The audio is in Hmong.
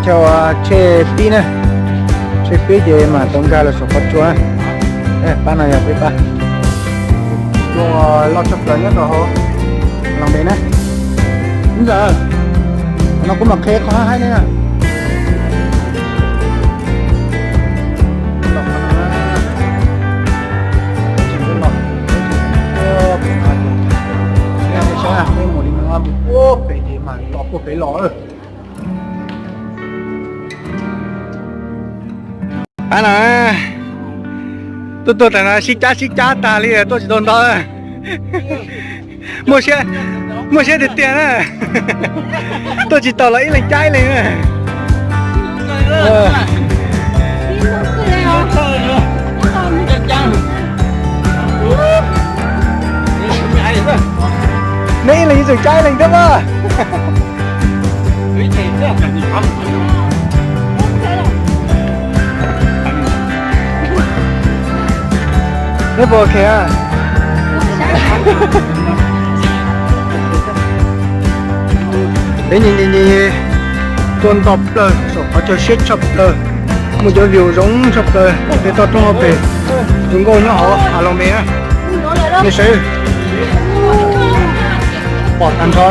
Chaw tsheb pib na, tsheb pib ces mam tau nkag los saum qhov tsua. Pab no yog peb pab. Tsua loj tshaj plaws nyob rau hauv Loos Npes na. Ntxawm, no kuv mam qhia qhov haib ne na. Peb mus li no, peb mus puag pem los. Pab no, tuaj tuaj tag no sib cab sib cab tag li tuaj tsis tau ntau. Muaj siab, muaj siab tiag tiag na. Tuaj tsis tau los ib leeg cab ib leeg na. Neb ib leeg tseem cab ib leeg thiab mas. Neb puas ok? Peb nyem nyem nyem tuaj nto plaws saum qhov chaw siab tshaj plaws, muaj cov view zoo tshaj plaws tej toj roob hauv pes, zoo nkauj nyob hauv Loos Npes na. Nej saib, pom tag nrho.